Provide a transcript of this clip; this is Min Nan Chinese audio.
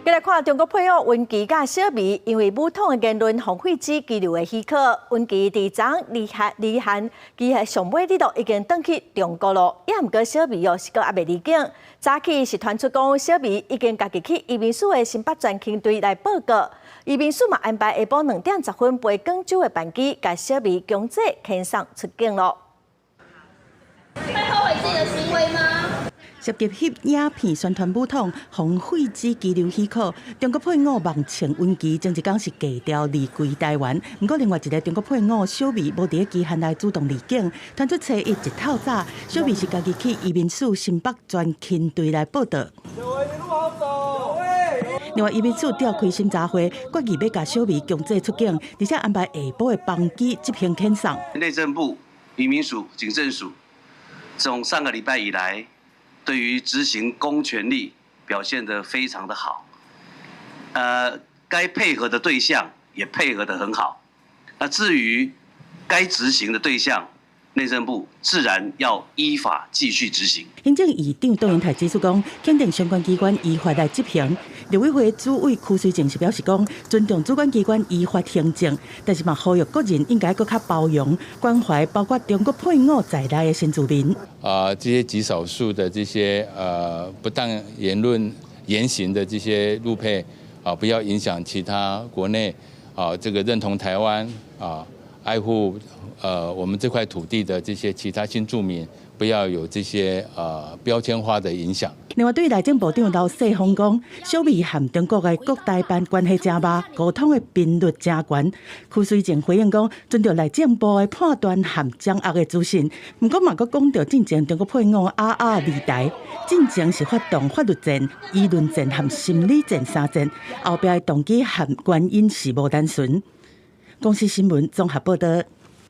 繼來看中國配偶溫琪佮小美，因為武統的言論，予廢止羈留的許可。溫琪佇昨離漢離漢，佢係上尾日都已經轉去中國咯。也毋過小美哦，是閣猶未離境。早起是傳出講，小美已經家己去移民署的新北專勤隊來報告。移民署嘛安排下晡2點10分飛廣州的班機，共小美強制遣送出境咯。會後悔自己的行為嗎？涉及翕影片宣傳武統，予廢止羈留許可。中國配偶孟倩溫琪前一工是低調離開台灣，毋過另外一个中國配偶小美無佇期限內主動離境，傳出初一一透早，小美是家己去移民署新北專勤隊來報到。另外，移民署召開審查會，決議欲共小美強制出境，而且安排下晡的班機執行遣送。內政部、移民署、警政署，從上個禮拜以來，對於執行公權力表現得非常的好，該配合的對象也配合得很好。那至於該執行的對象，內政部自然要依法繼續執行。行政院長杜英台指出講，肯定相關機關依法來執行。陸委會主委柯水靜是表示講，尊重主管機關依法行政，但是嘛呼籲國人應該閣較包容關懷，包括中國配偶在內的新住民。啊，這些極少數的這些不當言論言行的這些陸配啊，不要影響其他國內啊這個認同台灣啊，愛護我們這塊土地的這些其他新住民，不要有這些標籤化的影響。另外，對內政部長劉世鋒講，小美和中國的國台辦關係誠密，溝通的頻率誠懸。柯水靜回應講，尊重內政部的判斷和掌握的資訊。毋過嘛，閣講著進前中國配偶阿阿離台，進前是發動法律戰、輿論戰和心理戰三戰，後壁的動機和原因是無單純。公視新聞綜合報導。